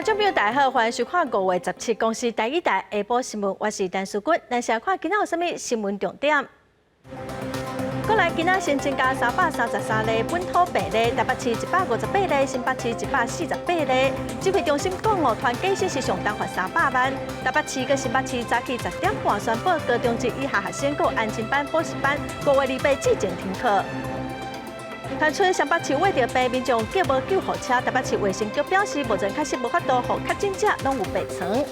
眾朋友大家好，歡迎收看5月17公視台語台下晡新聞，我是陳淑君。咱先來看今仔有啥物新聞重點。過來今仔新增加333例本土病例，台北市158例，新北市148例。指揮中心講哦，傳假信息上當罰300萬。台北市佮新北市早起10點半宣布，高中職以下學生閣安親班、補習班5月28之前停課。傳出雙北市穢著病民眾叫無救護車，台北市衛生局表示，目前確實無法度予確診者攏有病床。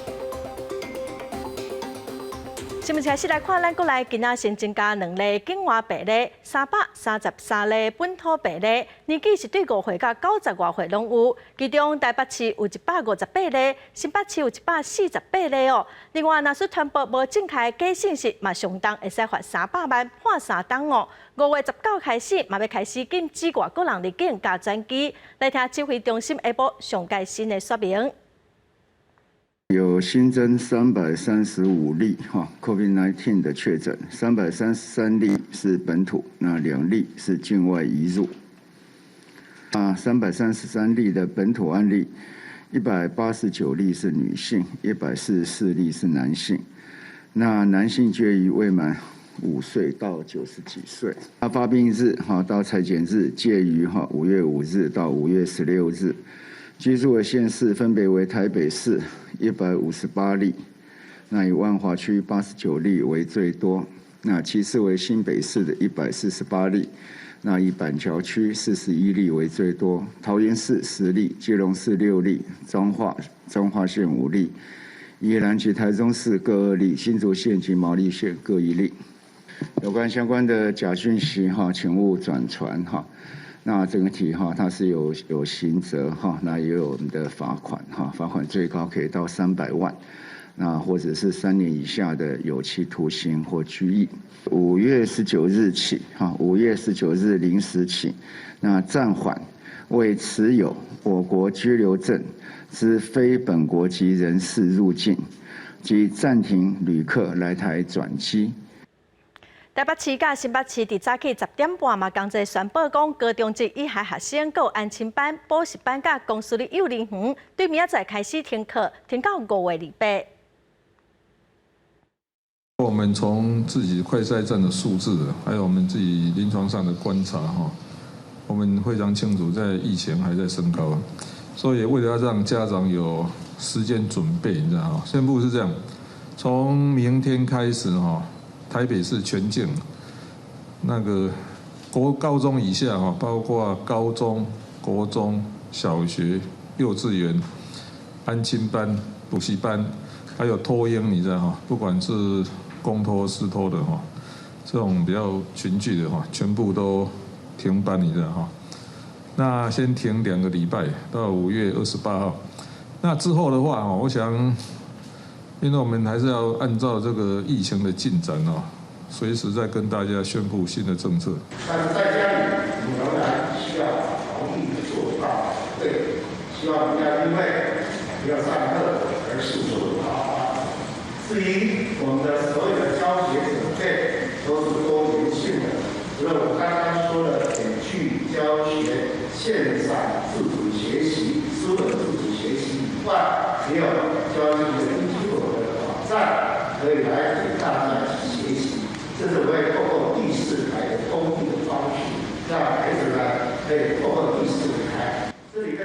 新聞開始來看，咱國內今仔新增加兩例境外病例，333例本土病例，年紀是對5歲到90外歲攏有。其中台北市有158例，新北市有148例哦。另外，若是傳播無正確假信息，嘛相當會使罰三百萬判3冬哦。5月19開始，嘛欲開始禁止外國人入境佮轉機。來聽指揮中心下晡上蓋新的說明。有新增335例哈 COVID-19 的確診，333例是本土，那2例是境外移入。啊，333例的本土案例，189例是女性，144例是男性。那男性介於未滿5歲到90幾歲。那發病日哈到採檢日介於哈5月5日到5月16日。居住的縣市分別為台北市158例，那以萬華區89例為最多，那其次為新北市的148例，那以板橋區41例為最多，桃園市10例，基隆市6例，彰化縣5例，宜蘭及台中市各2例，新竹縣及苗栗縣各1例。有關相關的假訊息哈，請勿轉傳哈。那整個體哈，它是有刑責哈，那也有我們的罰款哈，罰款最高可以到300萬，那或者是3年以下的有期徒刑或拘役。五月十九日起哈，5月19日0時起，那暫緩為持有我國居留證之非本國籍人士入境及暫停旅客來台轉機。台北市佮新北市佇早起10點半嘛，仝齊宣布講，高中職以下學生、閣安親班、補習班佮公私立幼兒園，對明仔載開始停課，停到5月28。我們從自己快篩站的數字，還有我們自己臨床上的觀察，哈，我們非常清楚，在疫情還在升高，所以為了要讓家長有時間準備，你知道嗎？宣布是這樣，從明天開始，哈。台北市全境，那個國高中以下哈，包括高中、國中小學、幼稚園、安親班、補習班，還有托嬰，你知道哈？不管是公托、私托的哈，這種比較群聚的哈，全部都停班，你知道哈？那先停2個禮拜，到5月28號。那之後的話，我想，因為我們還是要按照這個疫情的進展哦，隨時在跟大家宣布新的政策。但是在家裡，你仍然需要防疫的做到對，希望不要因為不要上課而四處逃跑。至於我們的所有的教學準備都是多元性的，除了我剛剛說的遠距教學、線上自主學習、書本自主學習以外，也有教育的網站可以來給大家去學習，這是我會透過第四台的公益的方式，讓孩子們可以透過第四台。這裡面。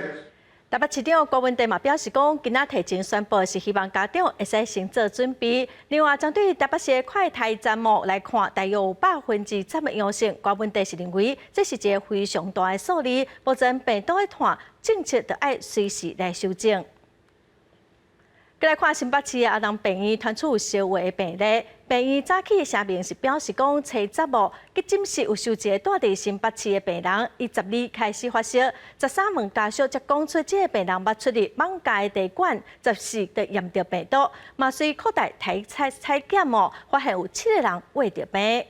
台北市長柯文哲嘛表示講，今仔提前宣布是希望家長會使先做準備。另外，針對台北市的快篩站目來看，大約有10%的陽性。柯文哲是認為這是一個非常大的數字，目前病毒的傳政策著愛隨時來修正。閣來看新北市的阿南病院傳出有相話的病例，病院早起的聲明是表示講，初十號急診室有收一个蹛佇新北市的病人，伊12開始發燒，13問家屬才講出這个病人捌出入艋舺的茶館，14就驗著病毒，嘛隨擴大採採採檢哦，發現有七個人穢著病。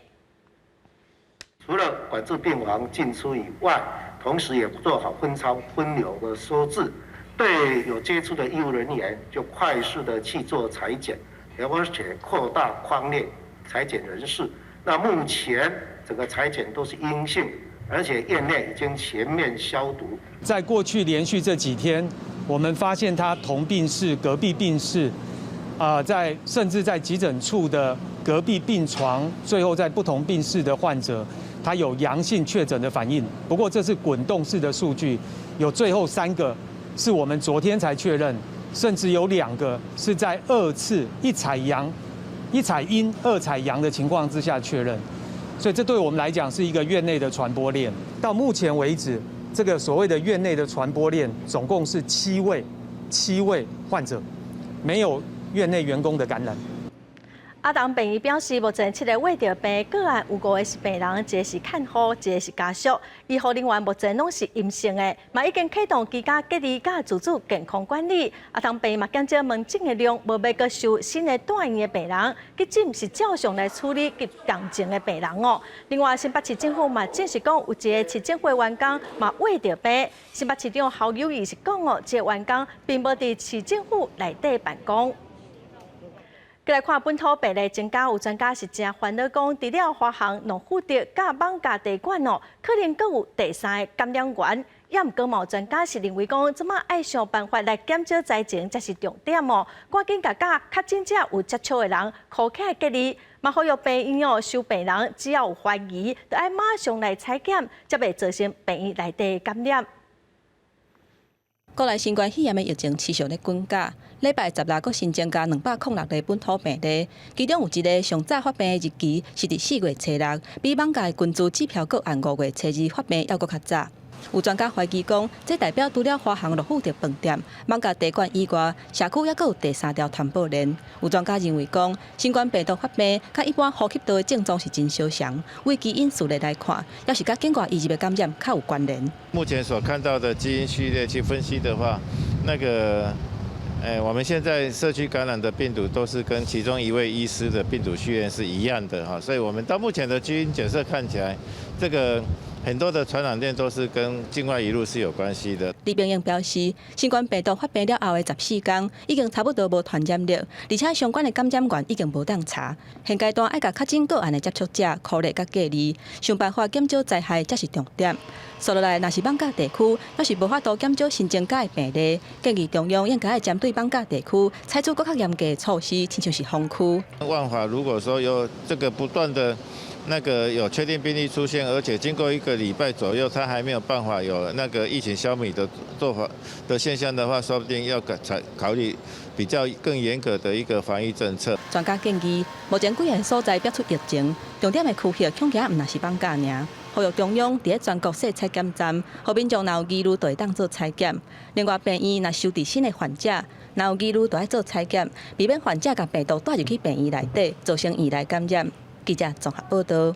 除了管制病房進出以外，同時也做好分艙分流的收治。對有接觸的醫務人員，就快速的去做採檢，而且擴大匡列採檢人數。那目前整個採檢都是陰性，而且院內已經全面消毒。在過去連續這幾天，我我們發現他同病室、隔壁病室，啊，在甚至在急診處的隔壁病床，最後在不同病室的患者，他有陽性確診的反應。不過這是滾動式的數據，有最後三個是我們昨天才確認，甚至有兩個是在二次一採陽、一採陰、二採陽的情況之下確認。所以這對我們來講是一個院內的傳播鏈。到目前為止，這個所謂的院內的傳播鏈總共是七位，七位患者，沒有院內員工的感染。阿東病院表示，目前七个穢著病個案有五个是病人，一个是看護，一个是家屬。醫護人員目前攏是陰性的，嘛已經啟動居家隔離佮自主健康管理。阿東病院嘛減少門診的量，無欲閣收新的住院的病人，急診是照常來處理急重症的病人哦。另外，新北市政府嘛證實講，有一个市政府員工嘛穢著病。新北市長侯友宜是講哦，這个員工並無佇市政府內底辦公。閣來看本土病例增加，有專家是誠煩惱，講除了華航、諾富特佮艋舺地館哦，可能閣有第三个感染源。也毋過嘛有專家是認為講，這馬愛想辦法來減少災情，才是重點哦。趕緊共確診者有接觸的人，箍起來隔離，嘛呼籲病院哦收病人，只要有懷疑，就愛馬上來採檢，才袂造成病院內底感染。國內新冠肺炎的疫情持續咧滾加，禮拜十六閣新增加206例本土病例，其中有一个上早發病的日期是佇4月初六，比艋舺的君姿指標個案5月初二發病猶閣較早。有專家懷疑講，這代表除了華航、諾富特飯店、艋舺地館以外，社區猶閣有第三條傳播鏈。有專家認為講，新冠病毒發病佮一般呼吸道的症狀是真相像，為基因序列來看，猶是佮境外移入的感染較有關聯。目前所看到的基因序列去分析的話，那個，我們現在社區感染的病毒都是跟其中一位醫師的病毒序列是一樣的哈，所以我們到目前的基因檢測看起來，這個很多的傳染鏈都是跟境外移入是有關係的。李炳英表示，新冠病毒發病了後的14天，已經差不多無傳染力，而且相關的感染源已經無當查。現階段愛共確診個案的接觸者孤立佮隔離，想辦法減少災害才是重點。紲落來，若是艋舺地區，猶是無法度減少新增加的病例，建議中央應該愛針對艋舺地區採取閣較嚴格的措施，親像是封區。萬華如果說有這個不斷的那個有確定病例出現，而且經過一個禮拜左右，他還沒有辦法有那個疫情消弭的做法的現象的話，說不定要考慮比較更嚴格的一個防疫政策。專家建議，目前幾个所在爆出疫情，重點的區域恐驚毋但是艋舺爾。呼籲中央佇咧全國設採檢站，予民眾若有疑慮，就會當做採檢。另外，病院若收治新的患者，若有疑慮，就愛做採檢，避免患者共病毒帶入去病院內底，造成院內感染。記者綜合報道。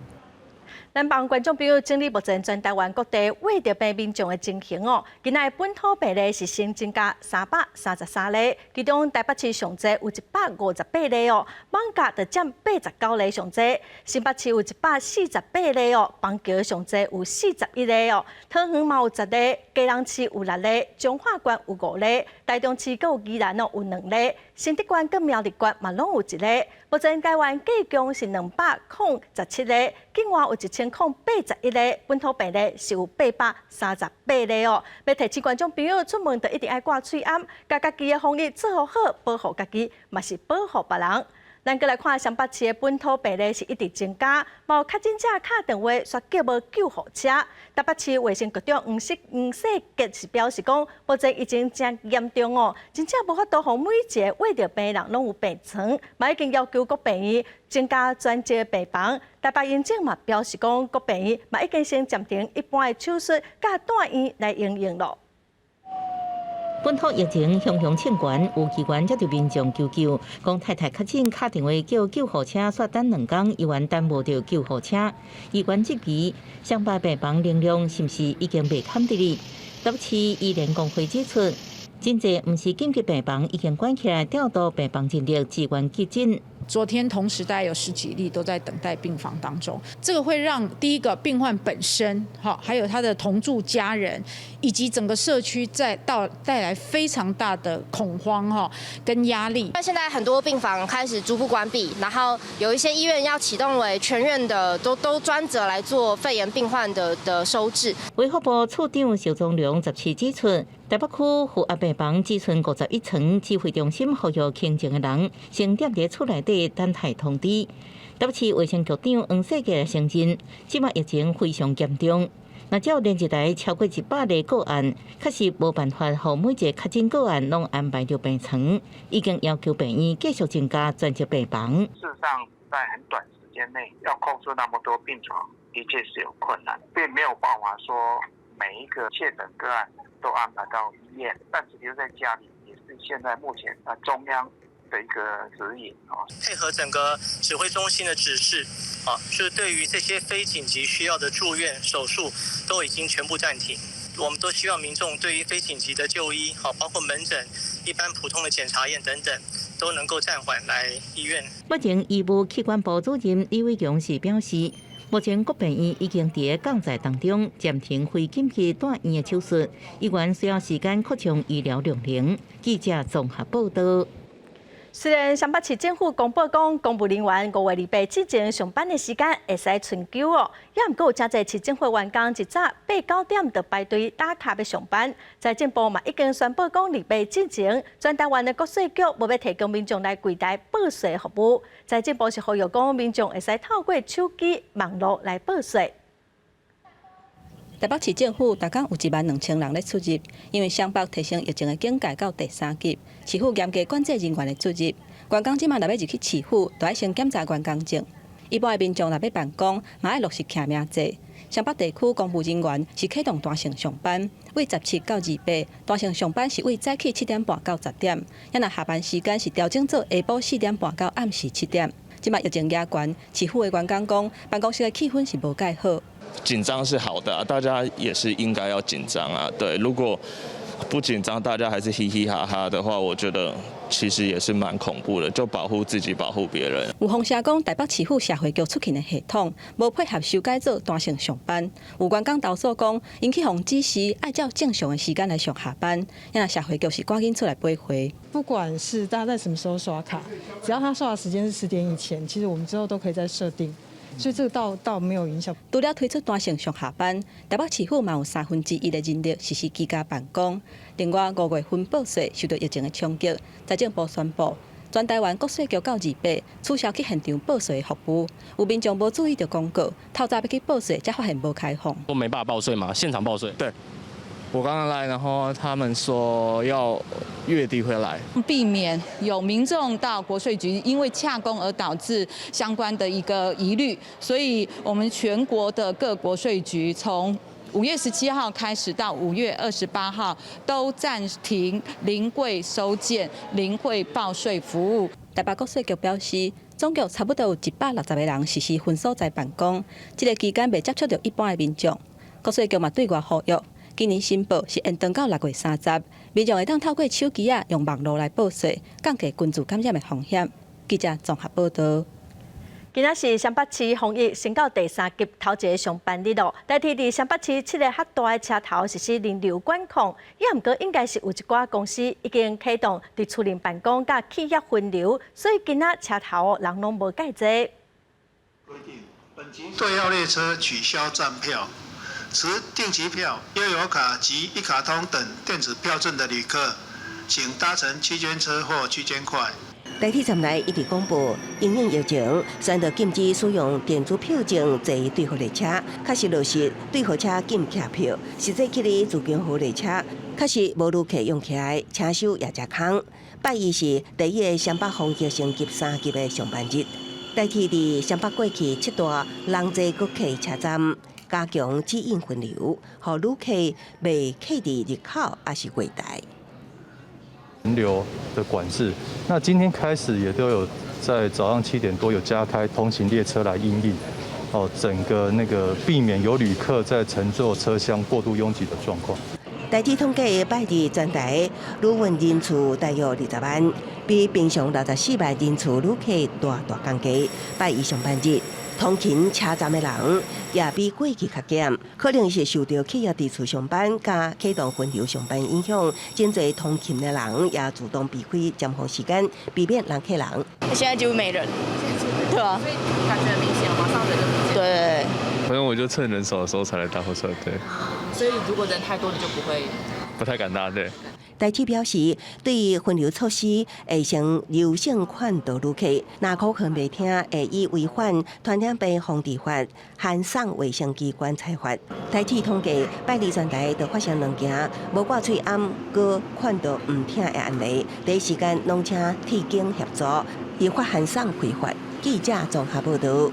咱幫觀眾朋友整理目前全台灣各地穢著病民眾的情形哦。今仔本土病例是新增加333例，其中台北市上濟有158例哦，艋舺就佔89例上濟，新北市有148例哦，板橋上濟有41例哦，桃園嘛有10例，基隆市有六例，彰化縣有五例，台中市閣有宜蘭哦有兩例，新竹縣佮苗栗縣嘛攏有一例。目前台灣計共是207例，境外有1081例，本土病例是有838例哦。欲提醒觀眾朋友出門就一定愛掛喙罨，共家己的防疫做好，保護家己，嘛是保護別人。咱閣來看雙北市的本土病例是一直增加，嘛有確診者敲電話煞叫無救護車。台北市衛生局長黃世傑是表示講，目前疫情誠嚴重哦，真正無法度予每一个穢著病人攏有病床，嘛已經要求各病院增加專責病房。台北榮總嘛表示講，各病院嘛已經先暫停一般的手術，佮住院來應用咯。本土疫情雄雄衝懸，有議員接著民眾求救，講太太確診敲電話叫救護車，煞等2工，猶原等無著救護車。議員質疑，雙北病房容量是毋是已經袂堪得哩？台北市醫聯公會指出，真濟毋是緊急病房已經關起來，調度病房人力支援急診。昨天同時大概有十幾例都在等待病房當中，這個會讓第一個病患本身，哈，還有他的同住家人，以及整個社區在到帶來非常大的恐慌哈跟壓力。那現在很多病房開始逐步關閉，然後有一些醫院要啟動為全院的都專責來做肺炎病患的收治。衛福部次長邵宗龍17指出，台北區負壓病房只剩51床，指揮中心呼籲輕症的人先踮佇厝內底等待通知。台北市衛生局長黃世傑承認，這擺疫情非常嚴重。若照連日來超過100例個案，確實無辦法予每一個確診個案攏安排著病床，已經要求病院繼續增加專職病房。事實上，在很短時間內要空出那麼多病床，的確是有困難，並沒有辦法說每一個確診個案都安排到醫院，暫時留在家裡，也是現在目前啊中央的一個指引啊。配合整個指揮中心的指示，啊，就是對於這些非緊急需要的住院手術，都已經全部暫停。我們都希望民眾對於非緊急的就醫，好，包括門診、一般普通的檢查驗等等，都能夠暫緩來醫院。目前醫務企管部主任李偉強是表示，目前各病院已經佇降載當中，暫停非緊急住院的手術，醫院需要時間擴充醫療量能。記者綜合報道。雖然雙北市政府公布講，公務人員5月28之前上班的時間會使春休哦，也毋過有誠濟市政府員工一早8、9點就排隊打卡欲上班。財政部嘛已經宣布講，28之前全台灣的國稅局無欲提供民眾來櫃台報稅服務。財政部是呼籲講，民眾會使透過手機、網路來報稅。台北市政府逐工有1萬2千人咧出入，因為雙北提升疫情的警戒到第三級，市府嚴格管制人員的出入。員工這馬若欲入去市府，都愛先檢查員工證。一般的民眾若欲辦公，嘛愛落實記名制。雙北地區公務人員是啟動彈性上班，為17到28彈性上班是為早起7點半到10點，啊若下班時間是調整做下晡4點半到暗時7點。這馬疫情嚴懸，市府的員工講，辦公室的氣氛是無蓋好。緊張是好的，大家也是應該要緊張啊。對，如果不緊張，大家還是嘻嘻哈哈的話，我覺得其實也是蠻恐怖的。就保護自己，保護別人。有風聲講，台北市府社會局出勤的系統無配合修改做彈性上班。有員工投訴講，𪜶去予指示愛照正常的時間來上下班，啊社會局是趕緊出來駁回。不管是大家在什麼時候刷卡，只要他刷的時間是10點以前，其實我們之後都可以再設定。所以這個倒沒有影響。除了推出彈性上下班，台北市府嘛有1/3的人力實施居家辦公。另外，5月份報稅受到疫情的衝擊，財政部宣布，全台灣國稅局到28取消去現場報稅的服務。有民眾無注意著廣告，透早欲去報稅，才發現無開放。都沒辦法報稅嘛？現場報稅？對，我剛剛來，然後他們說要月底回來，避免有民眾到國稅局因為洽公而導致相關的一個疑慮，所以我們全國的各國稅局從5月17號開始到5月28號都暫停臨櫃收件、臨櫃報稅服務。台北國稅局表示，總共差不多有160個人實施分所在辦公，這個期間袂接觸著一般的民眾。國稅局嘛對外呼籲，今年申報是延長到6月30，民眾會當透過手機仔用網路來報稅，降低群聚感染的風險。記者綜合報道。今仔是雙北市防疫升到第三級，頭一个上班日咯。台鐵佇雙北市七个較大的車頭實施人流管控，也毋過應該是有一寡公司已經啟動佇厝內辦公佮企業分流，所以今仔車頭人攏無蓋濟。對號列車取消站票，持定期票、悠遊卡及一卡通等電子票證的旅客，請搭乘區間車或區間快。台鐵站內一直廣播，因應疫情，宣導禁止使用電子票證坐對號列車，確實落實對號車禁徛票。實際去咧自強號列車，確實無旅客擁起來，車廂也誠空。拜一是第一个雙北防疫升級三級的上班日，台鐵佇雙北過去七大人濟閣客車站加強指引分流，予旅客袂卡佇入口抑是月台。人流的管制，那今天開始也都有在早上7點多有加開通勤列車來因應，哦，整個那個避免有旅客在乘坐車廂過度擁擠的狀況。台鐵統計拜日全台旅運人次大約20萬，比平常64萬人次旅客大大降低。拜一上班日，通勤車站的人也比過去較減，可能是受著企業佇厝上班佮啟動分流上班影響，真濟通勤的人也主動避開尖峰時間，避免人擠人。現在幾乎沒人，對啊，所以感覺很明顯，馬上人就不見。對，反正我就趁人少的時候才來搭火車，對。所以如果人太多，你就不會，不太敢搭，對。台市表示，對於分流措施會先柔性勸導旅客，若口可袂聽，會以違反傳染病防治法、函送衛生機關裁罰。台市統計，拜二全台就發生兩件無掛喙罨、閣勸導毋聽的案例，第一時間攏請鐵警協助，依法函送開罰。記者綜合報導。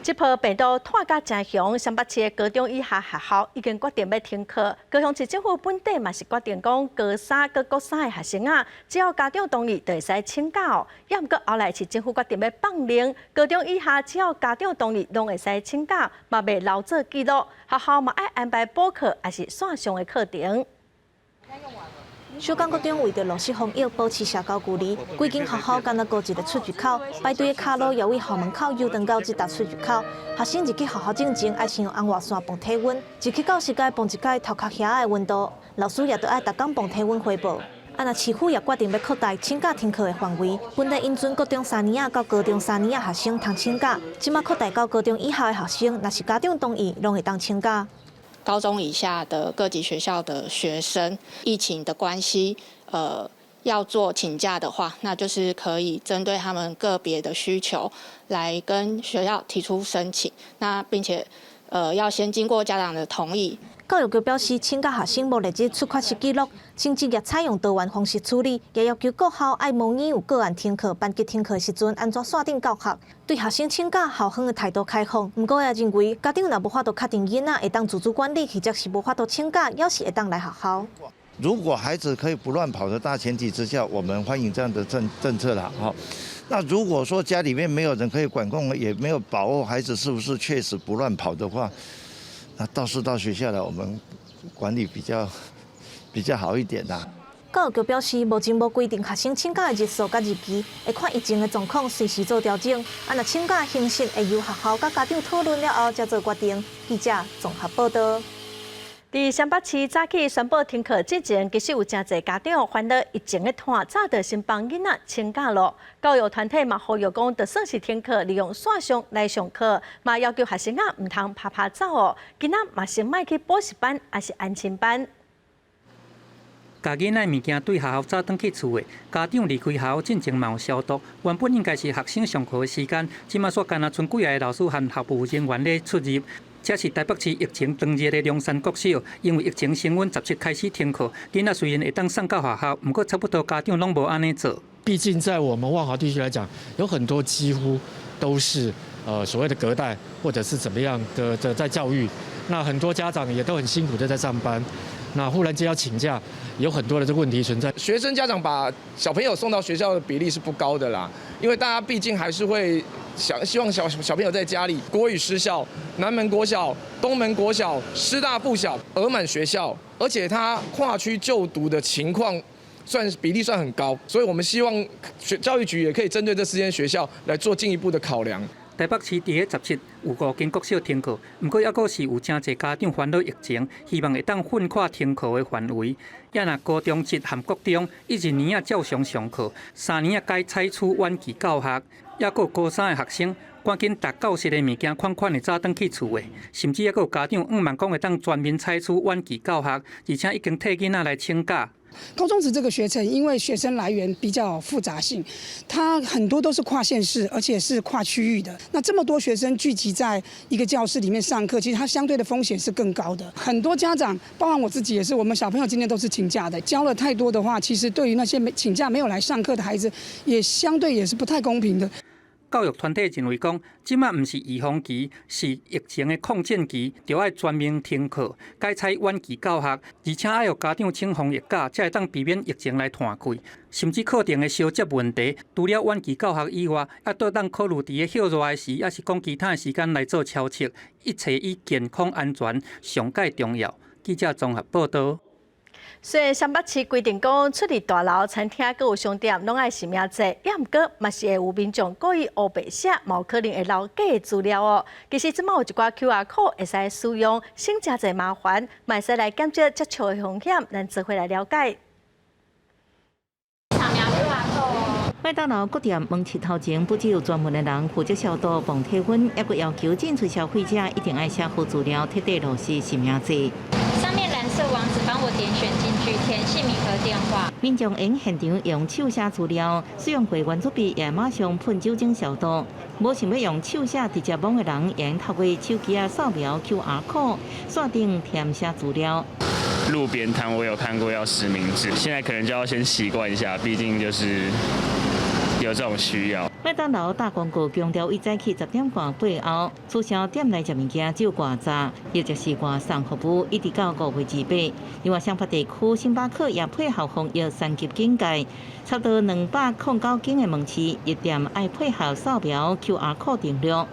這波病毒湠甲誠凶，雙北市的高中以下學校已經決定欲停課。高雄市政府本底嘛是決定講，高三佮國三的學生啊，只要家長同意，就會使請假哦。猶毋過後來市政府決定欲放任，高中以下只要家長同意，攏會使請假，嘛袂留做記錄。學校嘛愛安排補課，抑是線上的課程。小港國中為著落實防疫，保持社交距離，規間學校干焦閣一个出入口，排隊的跤路也對校門口誘轉到這搭出入口。學生入去學校進前，愛先用紅外線磅體溫，入去教室該磅一擺頭殼遐的溫度，老師也著愛逐工磅體溫匯報。啊，若市府也決定欲擴大請假停課的範圍，本來允准國中三年仔到高中三年仔學生通請假，這馬擴大到高中以下的學生，若是家長同意，攏會當請假。高中以下的各級學校的學生，疫情的關係，要做請假的話，那就是可以針對他們個別的需求來跟學校提出申請，那並且，要先經過家長的同意。教育局表示，請假學生無列入出缺席記錄，請直接採用多元方式處理，也要求各校愛模擬有個案停課、班級停課時陣，按怎線頂教學。對學生請假，校方的態度開放，毋過也認為家長若無法度確定囡仔會當自主管理，或者是無法度請假，猶是會當來學校。如果孩子可以不亂跑的大前提之下，我們歡迎這樣的政策啦。哈，那如果說家裡面沒有人可以管控，也沒有把握孩子是不是確實不亂跑的話，那倒是到學校來，我們管理比較好一點啦。教育局表示，目前無規定學生請假的日數佮日期，會看疫情的狀況隨時做調整。啊，若請假形式會由學校佮家長討論了後，才做決定。記者綜合報導。佇雙北市早起宣布停課之前，其實有誠濟家長煩惱疫情的湠，早就先幫囡仔請假囉。教育團體嘛呼籲講，就算是停課，利用線上來上課，嘛要求學生仔毋通趴趴走哦。囡仔嘛先莫去補習班，抑是安親班。共囡仔物件對學校早轉去厝的家長離開學校進前嘛有消毒。原本應該是學生上課的時間，這馬煞干焦賰幾个老師和學務人員咧出入。這是台北市疫情當熱的龍山國小，因為疫情升溫，17開始停課，囡仔雖然會當送到學校，毋過差不多家長攏無按呢做。畢竟在我們萬華地區來講，有很多幾乎都是所謂的隔代或者是怎麼樣的在教育，那很多家長也都很辛苦的在上班，那忽然間要請假，有很多的這個問題存在。學生家長把小朋友送到學校的比例是不高的啦，因為大家畢竟還是會想希望小朋友在家裡。國語實小、南門國小、東門國小、師大附小額滿學校，而且他跨區就讀的情況算比例算很高，所以我們希望學教育局也可以針對這四間學校來做進一步的考量。台北市佇咧17有五間國小停課，毋過猶閣是有誠濟家長煩惱疫情，希望會當分開停課的範圍。猶若高中職和國中一二年仔照常上課，三年仔改採取遠距教學，猶閣有高三的學生趕緊沓教室的物件，款款的早轉去厝的，甚至猶閣有家長向望講會當全面採取遠距教學，而且已經替囡仔來請假。高中職這個學程，因為學生來源比較複雜性，他很多都是跨縣市，而且是跨區域的。那這麼多學生聚集在一個教室裡面上課，其實它相對的風險是更高的。很多家長，包含我自己也是，我們小朋友今天都是請假的。教了太多的話，其實對於那些沒請假沒有來上課的孩子，也相對也是不太公平的。教育團體認為講，這馬毋是預防期，是疫情的抗戰期，著愛全面停課，改採遠距教學，而且愛予家長請防疫假，才會當避免疫情來湠開。甚至課程的銜接問題，除了遠距教學以外，猶閣當考慮佇咧歇熱的時，抑是講其他的時間來做調適，一切以健康安全上蓋重要。記者綜合報導。雖然雙北市規定講出入大樓、餐廳閣有商店攏愛實名制，也毋過嘛是會有民眾故意烏白寫，嘛有可能會留假資料哦。其實這馬有一寡 QR code 會使使用，省誠濟麻煩，嘛會使來減少接觸的風險，咱做伙來了解。掃描 QR code。麥當勞各店門市頭前不只有專門的人負責消毒、磅體溫，猶閣要求進出消費者一定愛寫好資料，徹底落實實名制。上面藍色網址幫我點選進去，填姓名和電話。民眾會現場用手寫資料，使用過圓珠筆也馬上噴酒精消毒。無想欲用手寫直接摸的人，會透過手機仔掃描 QR code，線頂填寫資料。路邊攤我有看過要實名制，現在可能就要先習慣一下，畢竟就是有這種需要。麥當勞打廣告強調，伊早起10點半過後，取消店內食物件只有外炸，或者是外送服務，一直到5月28。另外，雙北地區星巴克也配合防疫三級警戒，差不多209間的門市，入店愛配合掃描 QR code 登錄。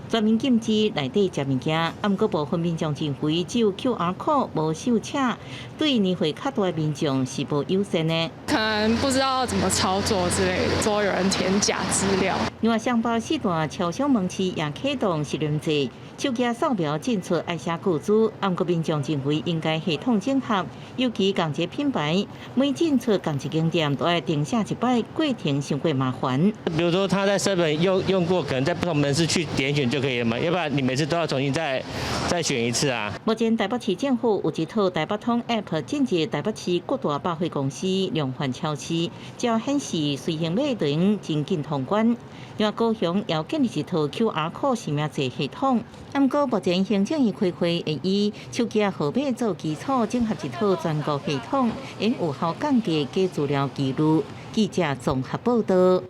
全面禁止內底食物件，啊，毋過部分民眾認為只有 QR code 無手寫，對年歲較大的民眾是無友善的。可能不知道怎麼操作之類的，說有人填假資料。另外，雙北四大超商門市也啟動實聯制，手機掃描進出愛寫個資，啊，毋過民眾認為應該系統整合，尤其仝一個品牌，每進出仝一間店都愛填寫一擺，過程傷過麻煩。比如說他在 seven 用過，可能在不同門市去點選就可以了嘛，要不然你每次都要重新再選一次啊。目前台北市政府有一套台北通 App 進入台北市各大百貨公司、量販超市，只要顯示隨行碼就能真緊通關。另外，高雄也建立一套 QR code 實名制系統。毋過目前行政院開會會以手機號碼做基礎，整合一套全國系統，應有效降低假資料記錄。記者綜合報道。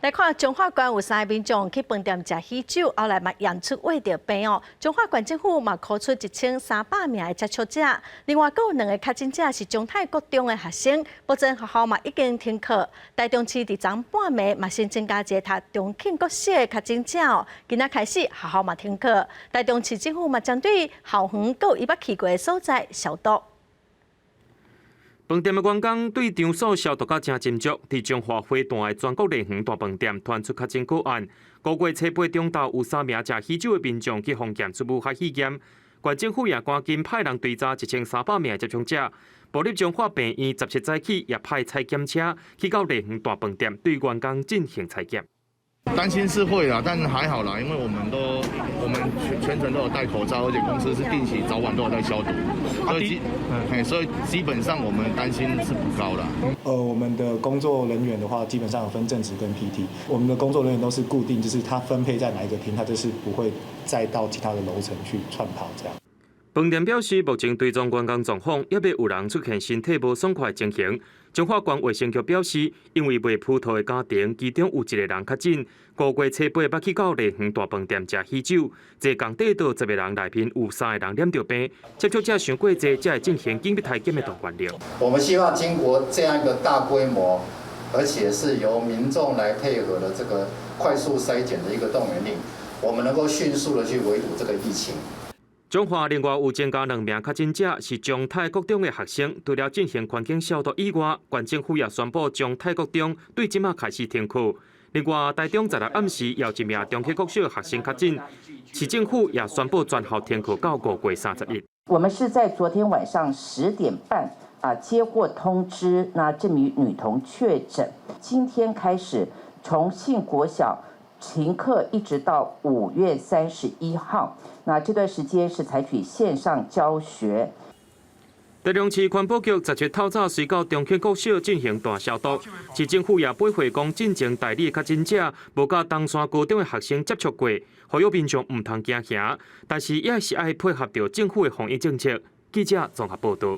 來看彰化縣有三个民眾去飯店食喜酒，後來嘛驗出穢著病哦。彰化縣政府嘛箍出1300名的接觸者，另外閣有兩个確診者是彰泰國中的學生，目前學校嘛已經停課。台中市佇昨半暝嘛新增加一个讀中慶國小的確診者哦，今仔開始學校嘛停課。台中市政府嘛針對校園閣有伊捌去過的所在消毒。飯店的員工對場所消毒甲誠斟酌，佇彰化花壇的全國麗園大飯店傳出確診個案。5月初8中晝有三名食喜酒的民眾去予驗出武漢肺炎，縣政府也趕緊派人追查1300名的接觸者。部立彰化病院17早起也派採檢車去到麗園大飯店對員工進行採檢。擔心是會啦，但還好啦，因為我們全程都有戴口罩，而且公司是定期早晚都有在消毒，所以基本上我們擔心是不高啦。我們的工作人員的話，基本上有分正職跟 PT，我們的工作人員都是固定，就是他分配在哪一個廳，他就是不會再到其他的樓層去串跑這樣。飯店表示，目前追蹤員工狀況，猶未有人出現身體無爽快的情形。彰化縣衛生局表示，因為賣葡萄的家庭，其中有一個人確診。5月初8捌去到麗園大飯店食喜酒，這仝塊桌10個人內面有三個人染著病，接觸者傷過濟，才會進行緊密篩檢的動員了。我們希望經過這樣一個大規模，而且是由民眾來配合的這個快速篩檢的一個動員令，我們能夠迅速的去圍堵這個疫情。彰化另外有增加兩名確診者，是彰泰國中的學生。除了進行環境消毒以外，縣政府也宣布彰泰國中對這馬開始停課。另外，台中16暗時有一名中慶國小學生確診，市政府也宣布全校停課到5月31。我們是在昨天晚上10點半啊接獲通知，那這名女童確診。今天開始，重慶國小停課一直到5月31號。那這段時間是採取線上教學。台中市環保局17透早隨到中慶國小進行大消毒，市政府也配會講，進前代理確診者無佮東山高中的學生接觸過，呼籲民眾毋通驚嚇，但是也是愛配合著政府的防疫政策。記者綜合報導。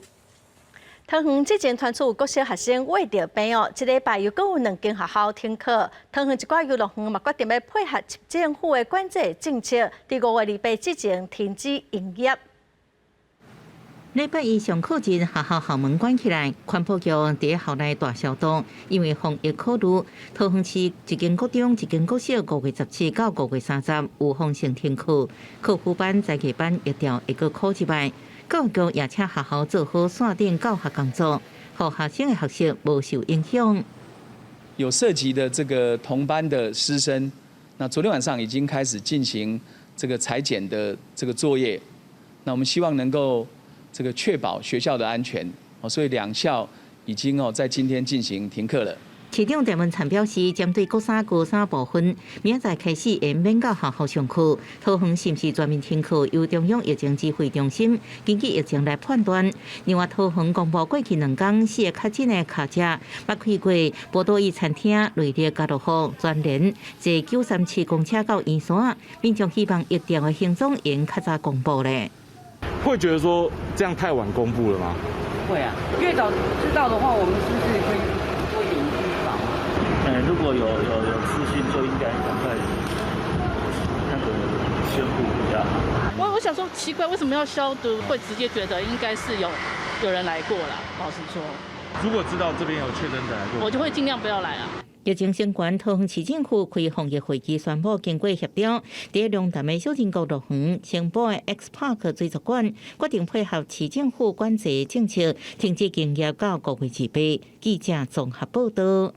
桃園之前傳出有國小學生穢著病哦，這禮拜又閣有兩間學校停課。桃園一寡遊樂園嘛決定欲配合政府的管制政策，佇5月28之前停止營業。禮拜一上課日，學校校門關起來，環保局佇校內大消毒，因為防疫考慮，桃園市一間國中、一間國小，5月17到5月30有封性停課，課輔班、才藝班疫調會閣考一擺。教育局也請學校做好線頂教學工作，予學生的學習無受影響。有涉及的這個同班的師生，那昨天晚上已經開始進行這個採檢的這個作業。那我們希望能夠這個確保學校的安全，所以兩校已經在今天進行停課了。市長鄭文燦表示，針對國三、高三部分，明仔載開始會免到學校上課。桃園是毋是全面停課，由中央疫情指揮中心根據疫情來判斷。另外，桃園公布過去兩工四个確診的卡車，捌開過波多伊餐廳、瑞麗家樂福、全聯坐937公車到圓山，民眾希望疫調的行蹤會較早公布咧。會覺得說這樣太晚公布了嗎？會啊，越早知道的話，我們是不是可以多一點預防？嗯，如果有資訊，就應該趕快那個宣布比較好。我想說奇怪，為什麼要消毒？會直接覺得應該是有人來過了。老實說，如果知道這邊有確診者來過，我就會盡量不要來啊。疫情升懸，桃園市政府開防疫會議，宣布經過協調，佇龍潭的小人國樂園、青埔的 X Park 水族館，決定配合市政府管制政策，停止營業到5月28。記者綜合報道。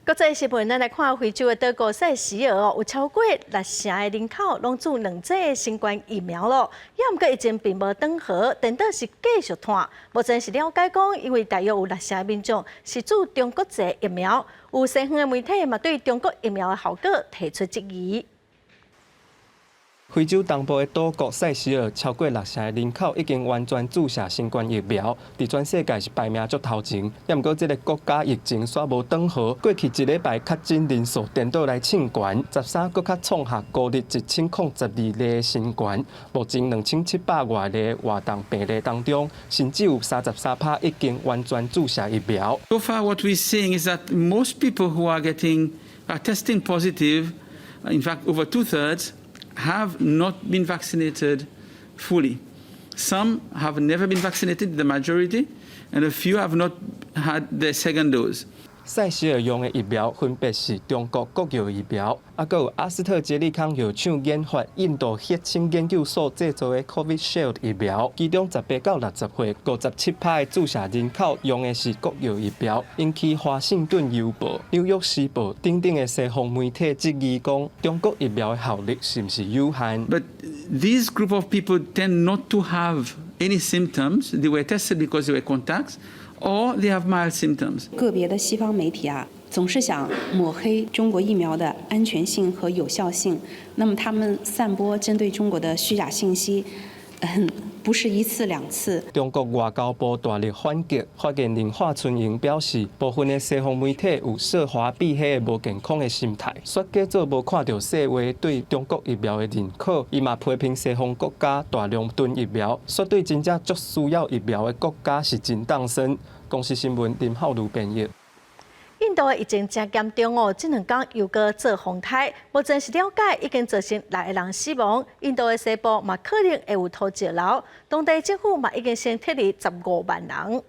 國際新聞，咱來看非洲的島國塞西爾哦，有超過六成的人口攏注兩劑新冠疫苗咯，猶毋過疫情並無轉好，顛倒是繼續湠。目前是了解講，因為大約有六成的民眾是注中國製疫苗，有西方的媒體嘛對中國疫苗的效果提出質疑。非洲東部的島國塞西爾，超過六成的人口已經完全注射新冠疫苗，佇全世界是排名足頭前。猶毋過，這个國家疫情煞無轉好，過去一禮拜確診人數顛倒來衝懸，13閣較創下孤日1012例新懸。目前2700外例活動病例當中，甚至有33%已經完全注射疫苗。 So far, what we're seeing is that most people who are testing positive, in fact, over two thirds, have not been vaccinated fully. Some have never been vaccinated, the majority, and a few have not had their second dose. 塞西爾用的疫苗分別是中國國藥疫苗，猶閣有阿斯特捷利康藥廠研發、印度血清研究所製造的 Covishield 疫苗。其中18到60歲57%的注射人口用的是國藥疫苗，引起華盛頓郵報、紐約時報等等的西方媒體質疑講，中國疫苗的效力是毋是有限？But these group of people tend not to have any symptoms. They were tested because they were contacts. Or they have mild symptoms. 個別的西方媒體啊，總是想抹黑中國疫苗的安全性和有效性。那麼他們散播針對中國的虛假信息，不是一次兩次。中國外交部大力反擊，發言人華春瑩表示，部分的西方媒體有涉華避黑的無健康的心態，煞假做無看著世衛對中國疫苗的認可，伊嘛批評西方國家大量囤疫苗，煞對真正足需要疫苗的國家是真當生。公視新聞林浩如編譯。印度的疫情真嚴重哦，這兩工又閣做風颱，目前是了解已經造成六個人死亡。印度的西部嘛可能會有土石流，當地政府嘛已經先撤離15萬人。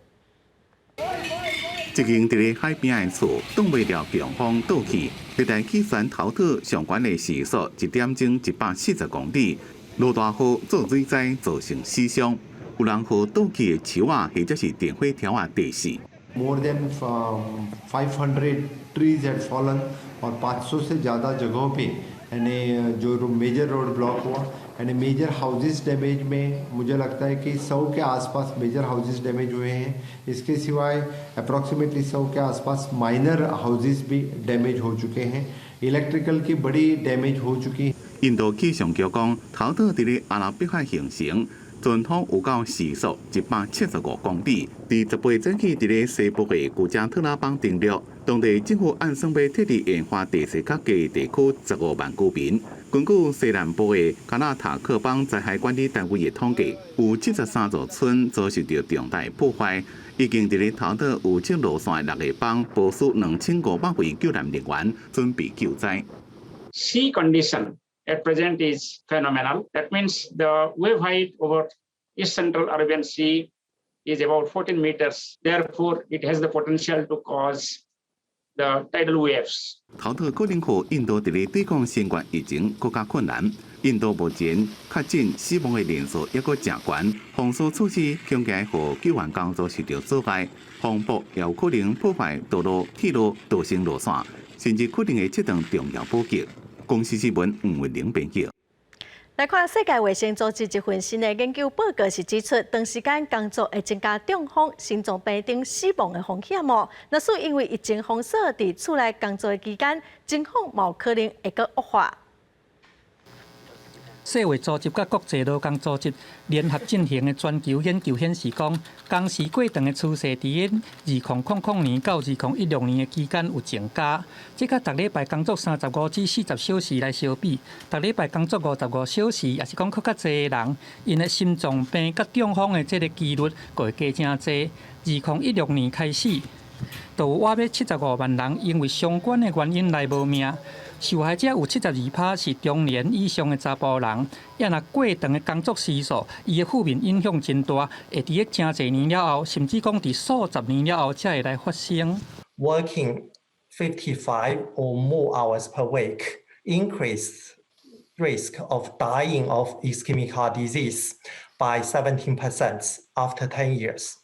一間佇咧海邊的厝，擋袂牢強風倒去，熱帶氣旋頭島上懸的時速1點鐘140公里，落大雨做水災造成死傷，有人予倒去的樹仔或者是電火柱仔硩死。 More than 500 trees had fallen और 500 से ज़्यादा जगहों पे यानी जो major road block हुआ, यानी major houses damage में मुझे लगता है कि 100 के आसपास major houses damage हुए हैं। इसके सिवाय अप्रॉक्सीमेटली 100 के आसपास माइनर हाउसेस भी डैमेज हो चुके हैं। इलेक्ट्रिकल की बड़ी डैमेज हो चुकी。印度氣象局講，頭島佇咧阿拉伯海形成，陣風有到時速175公里。佇18早起佇咧西部的古加特拉邦登陸，當地政府按算欲撤離沿海地勢較低地區15萬居民。根據西南部的卡納塔克邦災害管理單位的統計，有73座村遭受著重大破壞，已經佇咧頭島有這路線的六個邦部署2500位救難人員，準備救災。 Sea condition at present is phenomenal. That means the wave height over East Central Arabian Sea is about 14 meters. Therefore, it has the potential to cause the tidal waves. 頭島可能予印度佇咧對抗新冠疫情閣較困難。印度目前確診死亡的人數抑閣誠懸，封鎖措施恐驚予救援工作受到阻礙，風暴也有可能破壞道路、鐵路、導線路線，甚至可能會切斷重要補給。公視新聞吳文玲編輯。來看世界衛生組織一份新的研究報告是指出，長時間工作會增加中風、心臟病等死亡的風險哦。若是因為疫情封鎖佇厝內工作的期間，情況嘛有可能會閣惡化。世衛組織佮國際勞工組織聯合進行的全球研究顯示，講工時過長的趨勢佇2000年到2016年的期間有增加。這佮逐禮拜工作35至40小時來相比，逐禮拜工作55小時，抑是講閣較濟的人，𪜶的心臟病佮中風的這个機率閣會加誠濟。2016年開始，就有倚欲75萬人因為相關的原因來無命。受害者有72%是中年以上的查埔人，抑若過長的工作時數，伊的負面影響真大，會佇咧誠濟年了後，甚至講佇數十年了後才會來發生。 Working 55 or more hours per week increase risk of dying of ischemic heart disease by 17% after 10 years.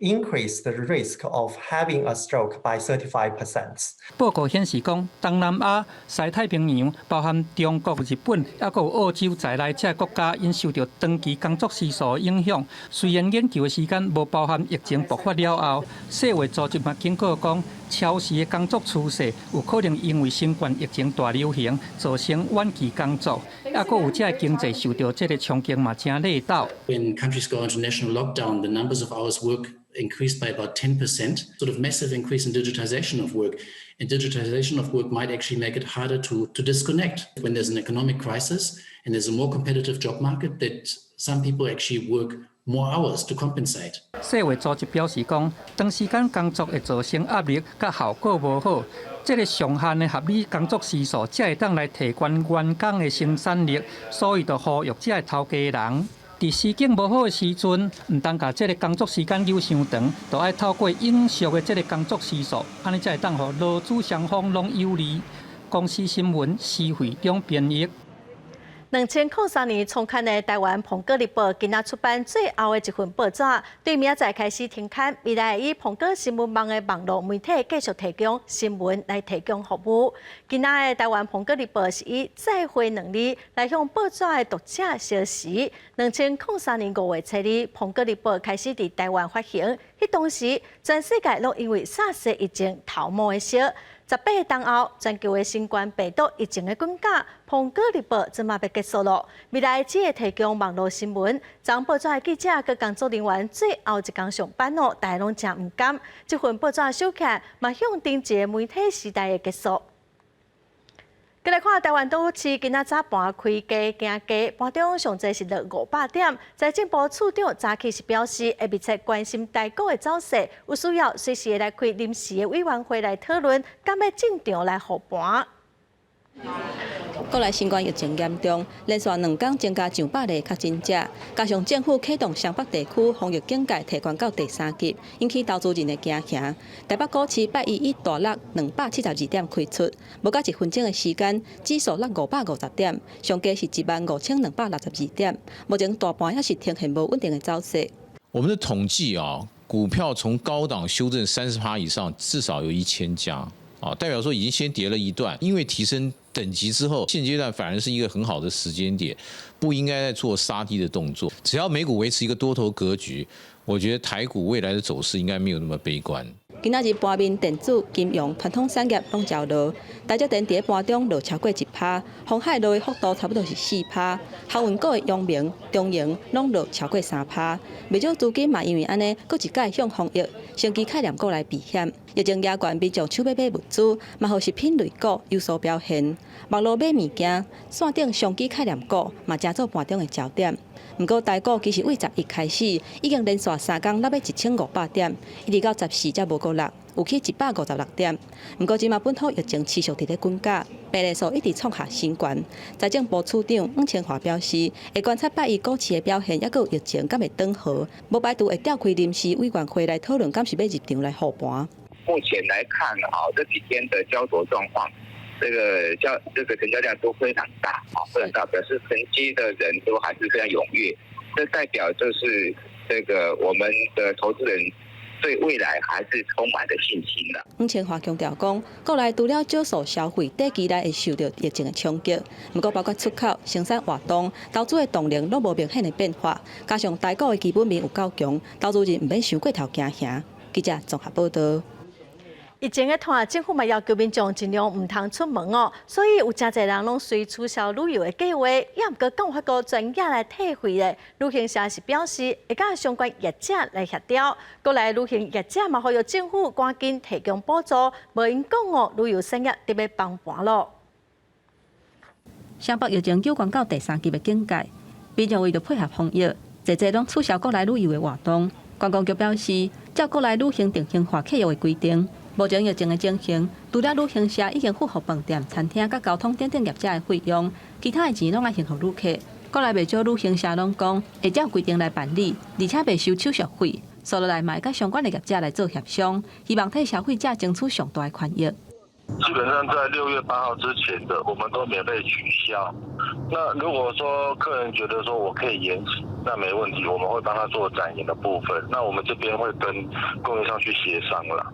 Increase the risk of having a stroke by 35%. 報告顯示講，東南亞、西太平洋，包含中國、日本，抑閣有澳洲在內，這个國家𪜶受著長期工作時數的影響。雖然研究的時間無包含疫情爆發了後，世衛組織嘛警告講，超時的工作趨勢有可能因為新冠疫情大流行造成遠距工作，抑閣有這个經濟受著這个衝擊嘛誠力道。 When countries go into national lockdown, the numbers of hours work increased by about 10%, sort of massive increase in digitization of work. And digitization of work might actually make it harder to disconnect. When there's an economic crisis and there's a more competitive job market, that some people actually work more hours to compensate. 世衛組織表示講，長時間工作會造成壓力，佮效果無好。這个上限的合理工作時數，才會當來提懸員工的生產力，所以就呼籲這个頭家人。佇時景無好的時陣，毋通共這个工作時間扭傷長，就愛透過永續的這个工作時數，按呢才會當予勞資雙方攏有利。公視新聞施惠中編譯。2003年創刊的台灣蘋果日報，今仔出版最後的一份報紙，對明仔載開始停刊。未來以蘋果新聞網的網路媒體繼續提供新聞來提供服務。今仔的台灣蘋果日報是以再會兩字來向報紙的讀者相辭。2003年5月初二，蘋果日報開始佇台灣發行，彼當時全世界攏因為薩斯疫情頭毛會燒。18冬後，全球的新冠病毒疫情的滾價，蘋果日報這馬欲結束囉。未來只會提供網路新聞，昨報紙的記者佮工作人員最後一工上班哦，大家攏誠毋甘。這份報紙收起來，嘛象徵一个媒體時代的結束。閣來看台灣股市，今仔早盤開低行低，盤中上濟是落500點。財政部次長早起是表示，會密切關心台股的走勢，有需要隨時會來開臨時的委員會來討論，敢欲進場來護盤。國內新冠疫情嚴重，連續兩工增加上百例確診者，加上政府啟動雙北地區防疫警戒提懸到第三級，引起投資人的驚嚇。台北股市拜一以大落272點開出，無到一分鐘的時間，指數落550點，上低是15,262點。目前大盤猶是呈現無穩定的走勢。我們的統計啊，股票從高檔修正30%以上，至少有1000家啊，代表說已經先跌了一段，因為提升等級之後，現階段反而是一個很好的時間點，不應該再做殺低的動作。只要美股維持一個多頭格局，我覺得台股未來的走勢應該沒有那麼悲觀。今仔日盤面電子、金融、傳統產業攏較落，台積電佇咧盤中落超過1%，鴻海落的幅度差不多是4%，航運股的陽明、中榮攏落超過3%，袂少資金嘛因為按呢，閣一擺向防疫、生技概念股來避險。疫情嚴峻，民眾搶欲買物資，嘛予食品類股有所表現。網路買物件，線頂商機概念股嘛，成做盤中的焦點。毋過台股其實對11開始已經連續三工落欲1500點，一直到14才無閣落，有去156點。毋過這馬本土疫情持續佇咧滾價，病例數一直創下新高。財政部次長黃清華表示，會觀察拜一股市的表現，抑閣有疫情敢會轉好，無排除會召開臨時委員會來討論，敢是欲入場來護盤。目前來看，哈，這幾天的膠著狀況，這個交這個成交量都非常大，啊，非常大，表示承接的人都還是非常踴躍，這代表就是這個我們的投資人對未來還是充滿了信心的。黃清華強調講，國內除了少數消費短期內會受著疫情的衝擊，毋過包括出口、生產活動、投資的動能攏無明顯的變化，加上台股的基本面有夠強，投資人毋免傷過頭驚嚇。記者綜合報導。疫情的拖，政府嘛要求民眾盡量毋通出門哦，所以有誠濟人攏隨取消旅遊的計劃，也毋過敢有法度全額來退費咧。旅行社是表示會佮相關業者來協調，國內旅行業者嘛呼籲政府趕緊提供補助，無𪜶講哦，旅遊產業得欲崩盤咯。雙北疫情九關到第三級的警戒，民眾為著配合防疫，濟濟攏取消國內旅遊的活動。觀光局表示，照國內旅行定型化契約的規定，目前疫情的情形，除了旅行社已經付予飯店、餐廳佮交通等等業者的費用，其他的錢攏愛還予旅客。國內袂少旅行社攏講會照規定來辦理，而且袂收手續費。紲落來嘛會佮相關的業者來做協商，希望替消費者爭取上大的權益。基本上在6月8號之前的，我們都免費取消。那如果說客人覺得說我可以延期，那沒問題，我們會幫他做展延的部分。那我們這邊會跟供應商去協商啦。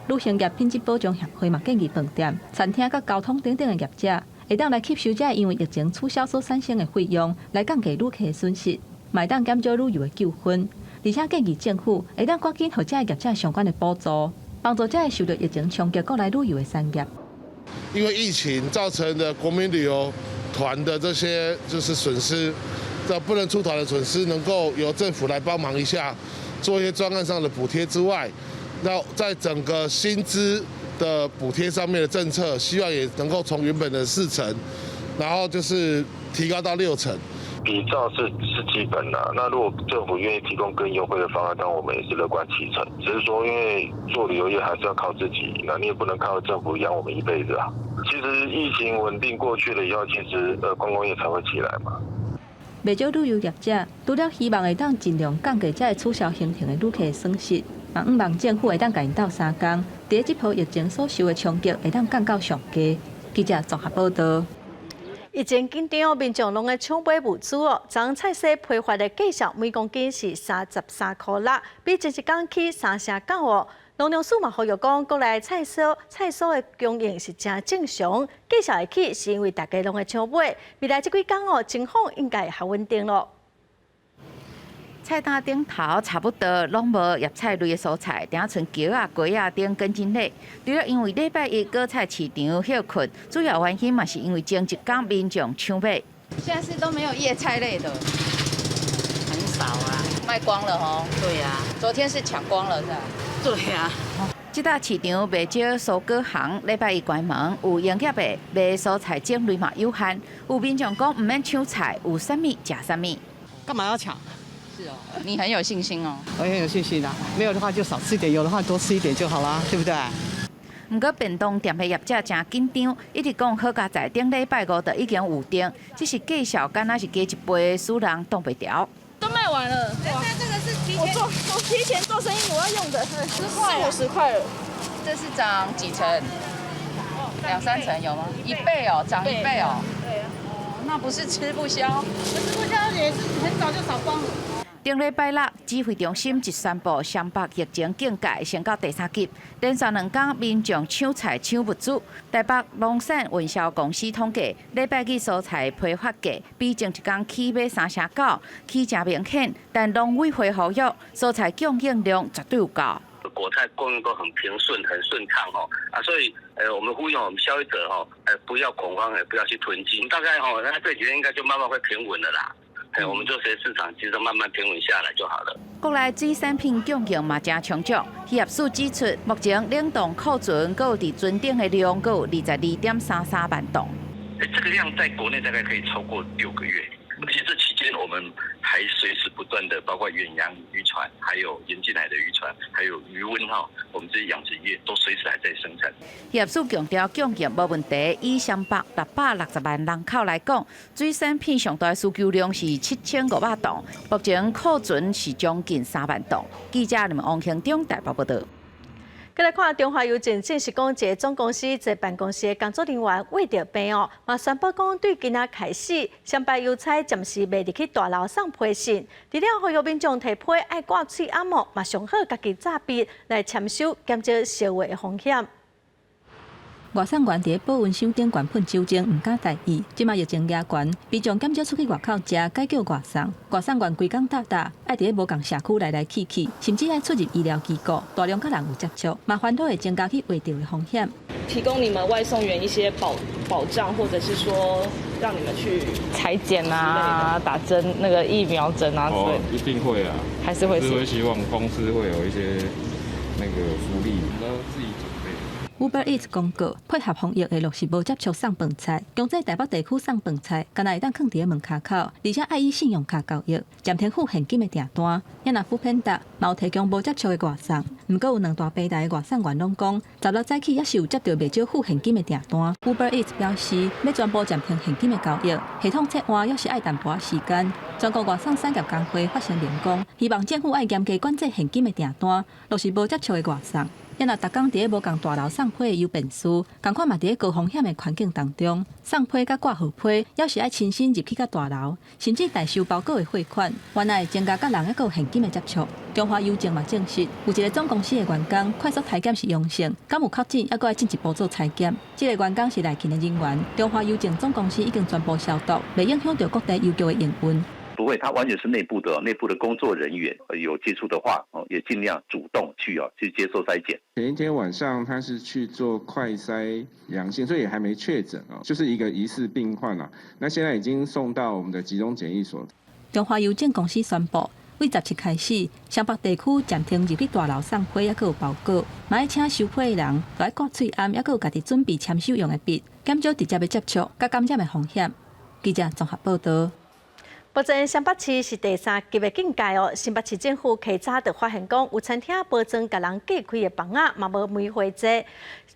旅行業品質保障協會嘛建議飯店、餐廳佮交通等等的業者，會當來吸收這因為疫情取消所產生的費用，來降低旅客的損失，嘛會當減少旅遊的糾紛。而且建議政府會當趕緊予這个業者相關的補助，幫助這个受著疫情衝擊國內旅遊的產業。因為疫情造成的國民旅遊團的這些就是損失，這不能出團的損失，能夠由政府來幫忙一下，做一些專案上的補貼之外，那在整個薪資的補貼上面的政策，希望也能夠從原本的4成，然後就是提高到6成。比照是基本的，那如果政府願意提供更優惠的方案，當然我們也是樂觀其成。只是說，因為做旅遊業還是要靠自己，那你也不能靠政府養我們一輩子啊。其實疫情穩定過去了以後，其實觀光業才會起來嘛。袂少旅遊業者除了希望會當盡量降低這个取消行程的旅客損失，嘛向望政府會當共𪜶鬥相共，佇這波疫情所受的衝擊會當降到上低。記者綜合報導。疫情緊張，民眾攏咧搶買物資哦。昨菜市批發的價數每公斤是33塊6，比前一工起3成9哦。農糧署嘛呼籲講，國內菜蔬的供應是誠正常，價數會起是因為大家攏會搶買。未來這幾工哦，情況應該會較穩定咯。菜單頂頭差不多攏無葉菜類的蔬菜，定賰蕎仔、瓜仔等根莖類。除了因為禮拜一果菜市場歇睏，主要原因嘛是因為前一工民眾搶買。現在是都沒有葉菜類的，很少啊，賣光了哦。對呀，昨天是搶光了是吧？對呀。這搭市場袂少蔬果行禮拜一關門，有營業的賣蔬菜種類嘛有限，有民眾講毋免搶菜，有啥物食啥物。幹嘛要搶？是哦，你很有信心哦。我很有信心的，沒有的話就少吃一點，有的話多吃一點就好啦，對不對？毋過便當店的業者誠緊張，一直講好佳哉頂禮拜五就已經預訂，只是價數敢若是加一倍，使人擋袂牢。都賣完了。那這個是提前，我提前做生意我要用的，40、50塊了。這是漲幾成？兩三成有嗎？一倍哦，漲一倍哦。對啊。那不是吃不消？吃不消也是很早就掃光了。頂禮拜六，指揮中心一宣布雙北疫情警戒升到第三級，連續兩工民眾搶菜搶物資。台北農產運銷公司統計，禮拜二蔬菜批發價比前一工起碼3成9，起誠明顯。但農委會呼籲，蔬菜供應量絕對有夠。果菜供應都很平順、很順暢哦，啊，所以，我們呼籲我們消費者哦，不要恐慌，也不要去囤積，大概哦，那這幾天應該就慢慢會平穩的啦。我們就隨市場其實慢慢平穩下來就好了。國內水產品供應嘛誠充足，漁業署指出，目前冷凍庫存閣有佇船頂的量，閣有22.33萬噸。這個量在國內大概可以超過6個月，而且這期間我們還隨時不斷的，包括遠洋漁船、還有引進來的漁船、還有魚塭哈，我們這些養殖業都隨時還在生產。漁業署強調供應無問題，以360萬人口來講，水產品上大需求量是7500噸，目前庫存是將近3萬噸。記者林王興中台北報導。閣來看中華郵政證實講，一个總公司一个辦公室的工作人員穢著病哦，嘛宣布講對今仔開始，雙北郵差暫時袂入去大樓送批信，除了呼籲民眾提批愛掛喙罨哦，嘛上好家己紮筆來簽收，減少相會的風險。外送員佇咧保溫箱頂懸噴酒精，毋敢大意。這馬疫情嚴懸，民眾減少出去外口食，改叫外送。外送員規工搭搭，愛佇咧無仝社區來來去去，甚至愛出入醫療機構，大量佮人有接觸，嘛煩惱會增加去穢著的風險。提供你們外送員一些保障，或者是說讓你們去採檢啊、打針、那個疫苗針啊之類的。哦，一定會啊，還是會是會希望公司會有一些那個福利，都自己準備。 Uber Eats 公告，配合防疫會落實無接觸送飯菜，強制台北地區送飯菜，干焦會當囥佇咧門跤口，而且愛以信用卡交易，暫停付現金的訂單。也若 foodpanda 嘛有提供無接觸的外送，毋過有兩大平台的外送員攏講，16早起猶是有接著袂少付現金的訂單。Uber Eats 表示，欲全部暫停現金的交易，系統切換猶是愛淡薄仔時間。全國外送產業工會發聲明講，希望政府愛嚴格管制現金的訂單，落實無接觸的外送。也若逐工佇咧無仝大樓送批的郵便師，仝款嘛佇咧高風險的環境當中，送批佮掛號批，猶是愛親身入去到大樓，甚至代收包裹的匯款，原來會增加佮人猶閣有現金的接觸。中華郵政嘛證實，有一个總公司的員工快速篩檢是陽性，敢有確診，猶閣愛進一步做採檢。這个員工是內勤的人員，中華郵政總公司已經全部消毒，袂影響著各地郵局的營運。不會，他完全是內部的工作人員有接觸的話，哦，也盡量主動去接受篩檢。前一天晚上他是去做快篩陽性，所以也還沒確診哦，就是一個疑似病患啦。那現在已經送到我們的集中檢疫所。中華郵政公司宣布，對17開始，雙北地區暫停入去大樓送批，猶閣有包裹，嘛愛請收批的人，著愛掛喙罨，猶閣有家己準備簽收用的筆，減少直接的接觸佮感染的風險。記者綜合報導。目前雙北市是第三級的警戒哦。新北市政府較早就發現講，有餐廳包裝共人隔開的房仔，嘛無梅花座。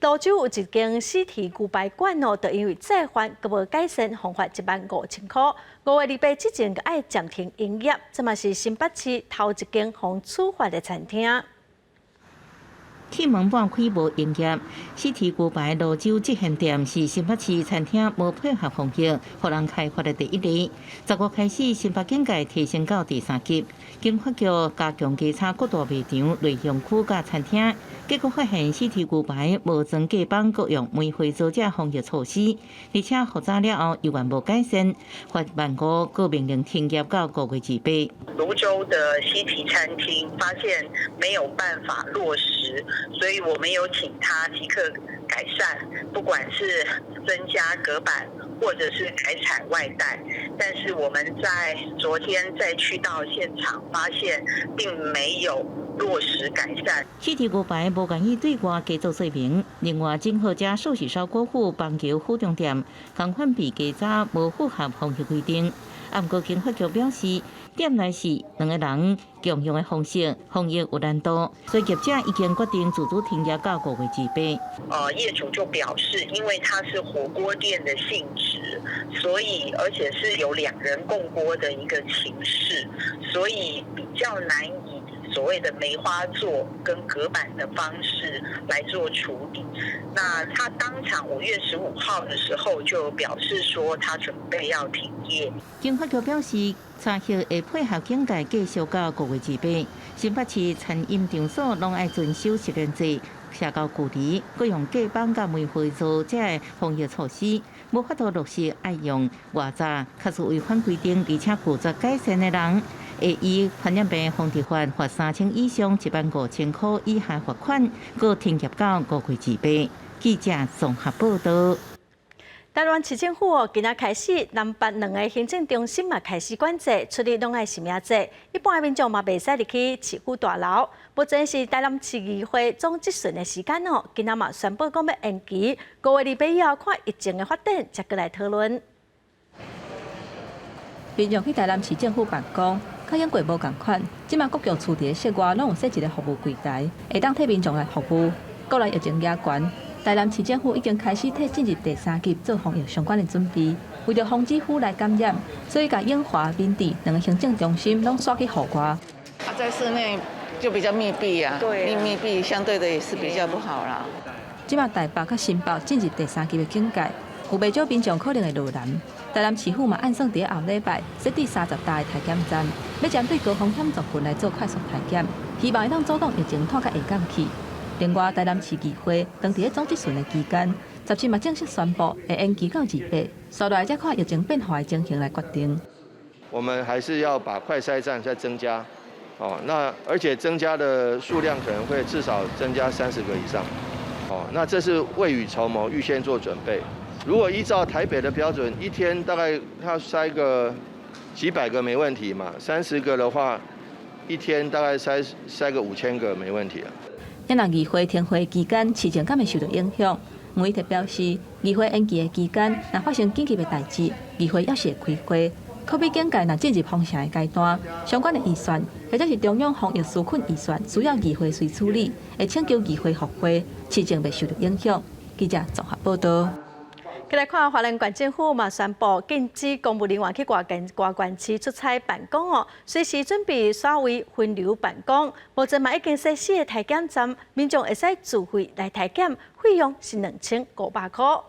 蘆洲有一間死體牛排館哦，就因為做法閣無改善，予罰15,000箍。5月28之前閣愛暫停營業，這嘛是新北市頭一間予處罰的餐廳。鐵門半開無營業，死體牛排蘆洲這間店是新北市餐廳無配合防疫，予人開罰的第一例。15開始，新北警戒提升到第三級，警發局加強稽查各大賣場、內用區佮餐廳，結果發現死體牛排無裝隔板，閣用梅花座這防疫措施，而且復查了後猶原無改善，罰15,000，閣命令停業到5月28。蘆洲的西提餐廳發現沒有辦法落實。所以我們有請他即刻改善，不管是增加隔板或者是改採外帶。但是我們在昨天再去到現場，發現並沒有落實改善。死體牛排無願意對外加做說明。另外，整合家壽喜燒鍋府板橋府中店，仝款被稽查無符合防疫規定。啊，毋過警發局表示，店內是兩个人共用的方式，防疫有難度，所以業者已經決定自主停業到5月28。業主就表示，因為它是火鍋店的性質，所以而且是有兩人共鍋的一個情勢，所以比較難以所謂的梅花座跟隔板的方式來做處理。那他當場5月15號的時候就表示說，他準備要停業。警發局表示，查核會配合警戒繼續到5月28。新北市餐飲場所攏愛遵守實聯制、社交距離，閣用隔板佮梅花座這个防疫措施，無法度落實愛用外閘，確實違反規定，而且拒絕改善的人，會依傳染病防治法罰3000以上15,000箍以下罰款，閣停業到5月28。記者綜合報導。台灣市政府哦，今仔開始南北兩个行政中心嘛開始管制，出入攏愛實名制。一般的民眾嘛袂使入去市府大樓。目前是台南市議會總質詢的時間哦，今仔嘛宣布講欲延期，5月28以後看疫情的發展，才閣來討論。民眾去台南市政府辦公，佮往過無仝款，這馬各局處佇室外攏有設一个服務櫃台，會當替民眾來服務。國內疫情嚴懸，台南市政府已經開始替進入第三級做防疫相關的準備。為著防止府內感染，所以共永華、敏智兩个行政中心攏徙去戶外。啊，在室內就比較密閉啊，對，密閉相對的也是比較不好啦。這馬台北佮新北進入第三級的警戒，有袂少民眾可能會落南。台南市府嘛按算佇後禮拜設置30台的體檢站，欲針對高風險族群來做快速體檢，希望會當阻擋疫情拖較下降去。另外，台南市議會當佇咧總質詢的期間，17嘛正式宣布會延期到28，紲落來才看疫情變化的情形來決定。我們還是要把快篩站再增加，哦，那而且增加的數量可能會至少增加30個以上，哦，那這是未雨綢繆，預先做準備。如果依照台北的標準，一天大概他篩個幾百個沒問題嘛，30個的話，一天大概篩個5000個沒問題啊。若議會停會期間，市政敢會受到影響？吳怡徹表示，議會延期的期間，若發生緊急的代誌，議會猶是會開會。可比警戒若進入封城的階段，相關的預算或者是中央防疫紓困預算，需要議會隨處理，會請求議會復會，市政袂受到影響。記者綜合報道。繼來看花蓮縣政府嘛宣布禁止公務人員去外縣外縣市出差辦公哦，隨時準備徙位分流辦公。目前嘛已經設四個體檢站，民眾會使自費來體檢，費用是2500塊。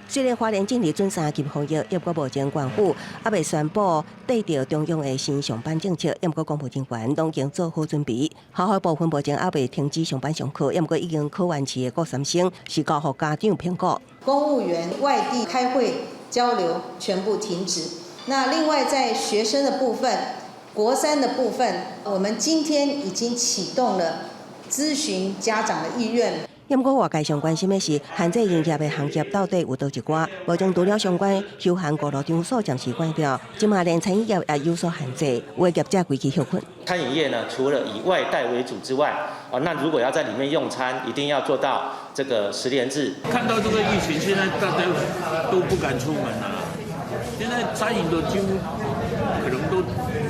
雖然花蓮進入準三級防疫，不過目前縣府猶未宣布綴著中央的新上班政策，毋過公務人員攏已經做好準備。學校部分目前猶未停止上班上課，毋過已經考完試的國三生是交予家長評估。公務員外地開會交流全部停止。那另外在學生的部分，國三的部分，我們今天已經啟動了諮詢家長的意願。毋過外界上關心的是，限制營業的行業到底有佗一寡？目前除了相關休閒娛樂場所暫時關掉，這馬連餐飲業也有所限制，有的業者規氣歇睏。餐飲業呢，除了以外帶為主之外，啊，那如果要在裡面用餐，一定要做到這個實聯制。看到這個疫情，現在大家都不敢出門了。現在餐飲都幾乎可能都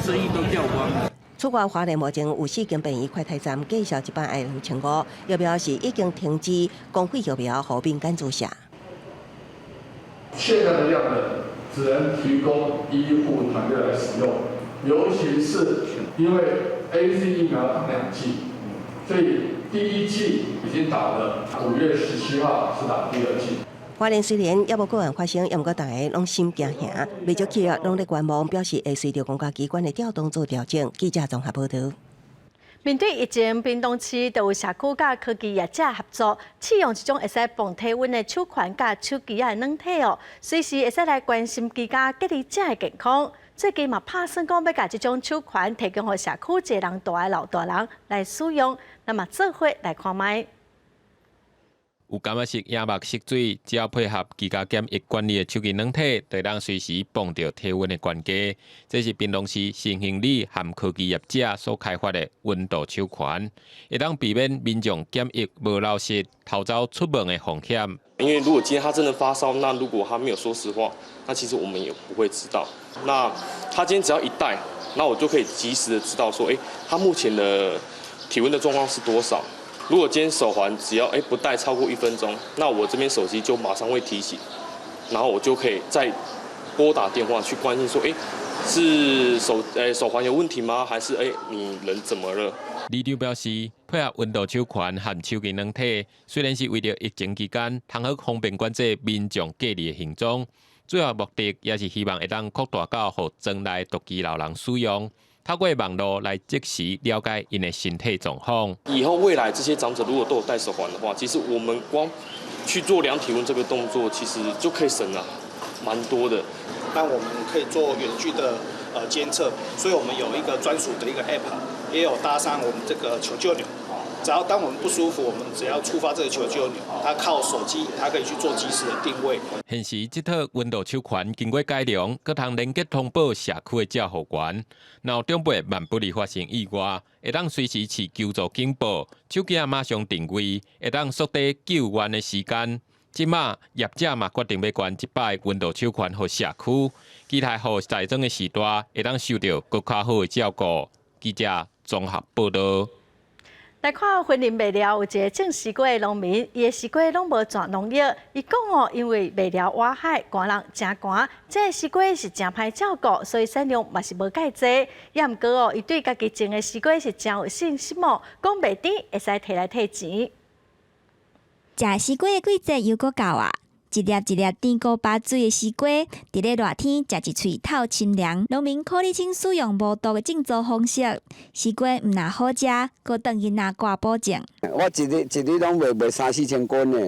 生意都掉光了。此外，花蓮目前有四間病院快篩站，價數一擺愛2500，疫苗是已經停止公費疫苗予民間注射。現在的樣本只能提供醫護團隊來使用，尤其是因為 AZ 疫苗打兩劑，所以第一劑已經打了，5月17號是打第二劑。花蓮雖然猶無個案發生，毋過逐家攏心驚驚，袂少企業攏咧觀望，表示會隨著公家機關的調動做調整。記者綜合報道。面對疫情，屏東市就有社區佮科技業者合作，試用一種會使磅體溫的手環佮手機仔的軟體哦，隨時會使來關心居家隔離者的健康。最近嘛拍算講欲共這種手環提供予社區一个人蹛的老大人來使用，那麼做伙來看覓。有感覺式壓目色水，只要配合居家檢疫管理的手機軟體，就會當隨時磅著體溫的懸低。這是屏東市新興里和科技業者所開發的溫度手環，會當避免民眾檢疫無落實、偷走出門的風險。因為如果今天他真的發燒，那如果他沒有說實話，那其實我們也不會知道。那他今天只要一戴，那我就可以及時的知道說，他目前的體溫的狀況是多少。如果今天手環只要不戴超過1分鐘，那我這邊手機就馬上會提醒，然後我就可以再撥打電話去關心說，是手環有問題嗎？還是你人怎麼了？里長表示，配合溫度手環和手機軟體，雖然是為著疫情期間通好方便管制民眾隔離的行蹤，主要目的也是希望會當擴大到予莊內獨居老人使用。透過網路來即時了解𪜶的身體狀況。以後未來這些長者如果都有戴手環的話，其實我們光去做量體溫這個動作，其實就可以省了蠻多的。那我們可以做遠距的監測，所以我們有一個專屬的一個 app，也有搭上我們這個求救鈕。只要當我們不舒服，我們只要觸發這個求救鈕，它靠手機，它可以去做即時的定位。現時這套溫度手環經過改良，閣通連結通報社區的照護員。若有長輩萬不利發生意外，會當隨時設求助警報，手機仔馬上定位，會當縮短救援的時間。這馬業者嘛決定欲捐這擺溫度手環予社區，期待予在莊的序大會當受著閣較好的照顧。記者綜合報道。來看雲林麥寮有一个種西瓜的農民，伊的西瓜攏無攢農藥。伊講哦，因為麥寮倚海，寒人誠寒，這个西瓜是誠歹照顧，所以產量嘛是無蓋濟。也毋過哦，伊對家己種的西瓜是誠有信心哦，講袂甜會使提來退錢。食西瓜的季節又閣到啊！一粒一粒甜膏巴水的西瓜，佇咧熱天食一喙透清涼。農民柯立青使用無毒的種植方式，西瓜毋但好食，閣當囡仔掛保證。我一日一日攏賣賣三四千斤呢。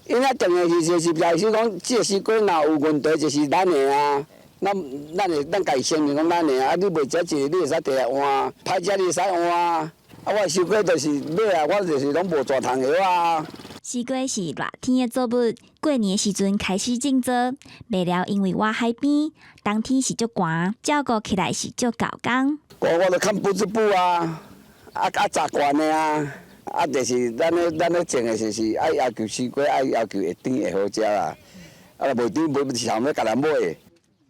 𪜶啊種的時陣是就是講，這个西瓜若有問題就是咱的啊。咱咱會咱家己承認講咱的啊。你賣這一個，你會使提來換；歹食你會使換。啊，我西瓜就是買啊，我就是攏無攢蟲藥啊。西瓜是熱天的作物，過年的時陣開始種植。麥寮因為倚海邊，冬天是足寒，照顧起來是足𠢕工。我我都看不織布啊，啊啊雜罐的啊，啊就是咱咧咱咧種的就是愛要求西瓜愛要求會甜會好食啦，啊若無甜無市場欲共人買。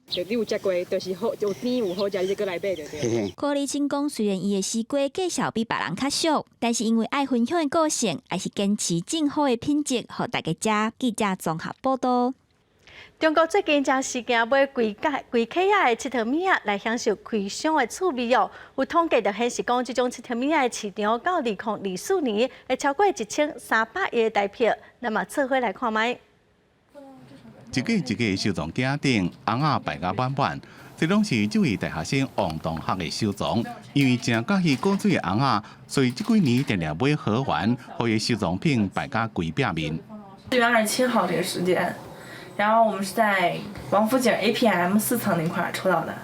就你有食過，就是好有甜有好食，你閣來買就對。柯立青講，雖然伊的西瓜價數比別人較俗，但是因為愛分享的個性，還是堅持種好的品質，予大家食。記者綜合報道。中國最近將時行買規架規客仔的𨑨迌物仔來享受開箱的趣味哦。有統計就顯示講，這種𨑨迌物仔的市場到2024年會超過1300億台幣。那麼，做伙來看覓。一個一個收藏架頂，尪仔擺甲滿滿，這攏是這位大學生王同學的收藏。因為誠佮意古錐的尪仔，所以這幾年定定買盒玩，予伊收藏品擺甲規壁面。4月27號這個時間，然後我們是在王府井 APM 4層那塊抽到的。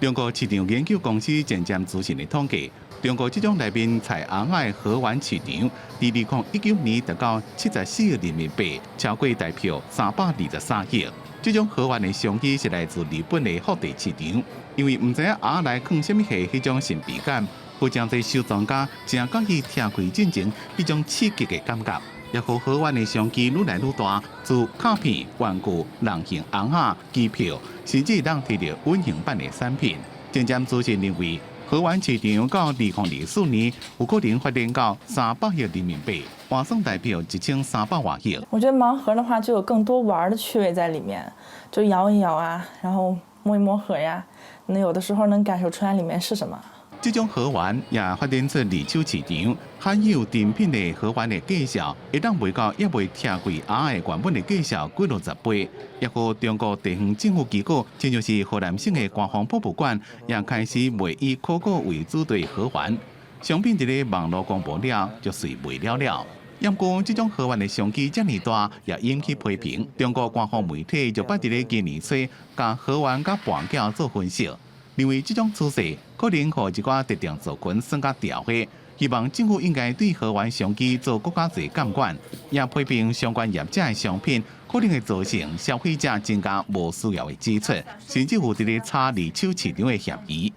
中國市場研究公司前瞻資訊的統計，中國這種內面菜尪仔的盒玩市場，佇2019年達到74億人民幣，超過台票323億。這種盒玩的商機是來自日本的福地市場，因為毋知影尪仔內囥啥物貨，彼種神秘感，有誠濟收藏家誠佮意拆開進前彼種刺激的感覺。也予盒玩的商機愈來愈大，自卡片、玩具、人形尪仔、機票，甚至當提著隱形版的產品。前瞻資訊認為，盒玩市場到2024年有可能發展到300億人民幣，換算台票1300外億。我覺得盲盒的話就有更多玩的趣味在裡面，就搖一搖啊，然後摸一摸盒呀，那有的時候能感受出來裡面是什麼。這種盒玩也發展出二手市場，罕有珍品的盒玩的價數，會當賣到猶未拆開尪仔的原本的價數幾落十倍。也予中國地方政府機構，親像是河南省的官方博物館，也開始賣以考古為主題盒玩商品，佇咧網路公布了，就隨賣了了。毋過，這種盒玩的商機遮爾大，也引起批評。中國官方媒體就捌佇咧今年初，共盒玩佮跋筊做分析。認為這種趨勢可能予一寡特定族群算甲調戲，希望政府應該對盒玩商機做閣較濟監管，也批評相關業者的商品可能會造成消費者增加無需要的支出，甚至有佇咧炒二手市場的嫌疑。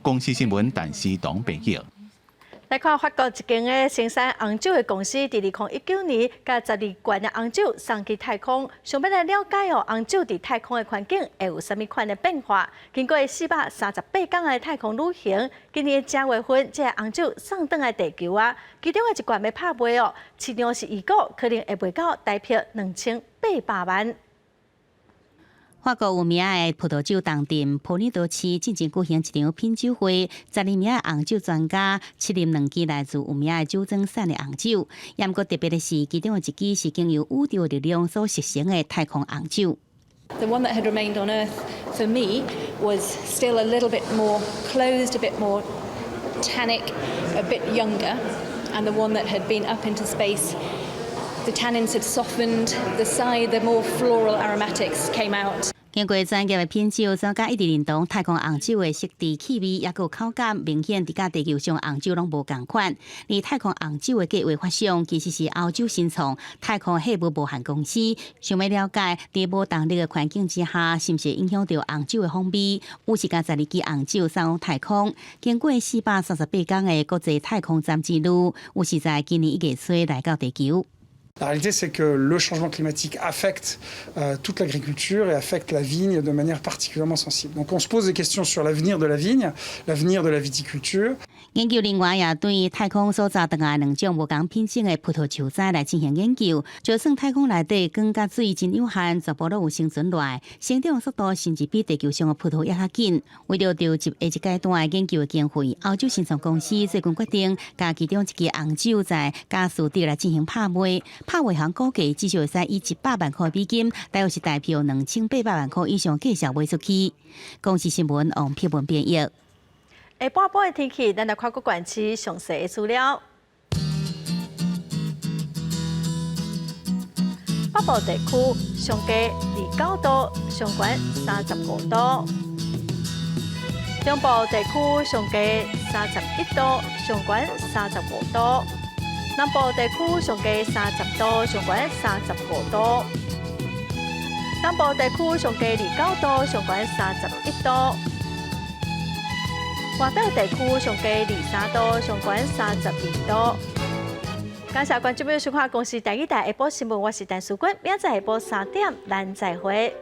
公視新聞陳思彤編譯。來看法國一間的生產紅酒的公司，佇2019年，共12罐的紅酒送去太空，想欲來了解哦，紅酒佇太空的環境會有啥物款的變化？經過438天的太空旅行，今年正月份，這个紅酒送轉來地球啊，其中的一罐欲拍賣哦，市場是預估可能會賣到台票2800萬。法國有名的葡萄酒重鎮波爾多市進前舉行一場品酒會，12名的紅酒專家試啉兩支來自有名的酒莊產的紅酒。毋過特別的是，其中的一支是經由宇宙力量所熟成的太空紅酒。 The one that had remained on Earth for me was still a little bit more closed, a bit more tannic, a bit younger, and the one that had been up into space, the tannins had softened, the side, the more floral aromatics came out. 經過專業的品酒，專家一直認同太空紅酒的色澤、氣味，抑閣有口感，明顯佇佮地球上紅酒攏無仝款。而太空紅酒的計畫發想，其實是歐洲新創太空貨物無限公司，想欲了解佇無重力的環境之下，是毋是影響著紅酒的風味？於是共十二支紅酒送往太空，經過438天的國際太空站之旅，於是在今年1月初來到地球。 La réalité, c'est que le changement climatique affecte toute l'agriculture et affecte la vigne de manière particulièrement sensible. Donc on se pose des questions sur l'avenir de la vigne, l'avenir de la viticulture. 研究人員也對太空所摘轉來兩種無仝品種的葡萄樹栽來進行研究。就算太空內底光佮水真有限，全部攏有生存落來，成長速度甚至比地球上的葡萄猶較緊。為著籌集下一階段研究的經費，歐洲新創公司最近決定，共其中一支紅酒在佳士得來進行拍賣。拍賣行估計至少會使以100萬塊美金，大約是台票2800萬塊以上價數賣出去。公視新聞王佩文編譯。下半晡的天氣，咱來看各縣市詳細的資料。北部地區上低29度，上懸35度；中部地區上低31度，上懸35度；南部地區上低30度，上懸35度；東部地區上低29度，上懸31度。外島地區上低23度，上懸32度。感謝觀眾朋友收看公視第一台下晡新聞，我是陳淑君，明仔載下晡3點，咱再會。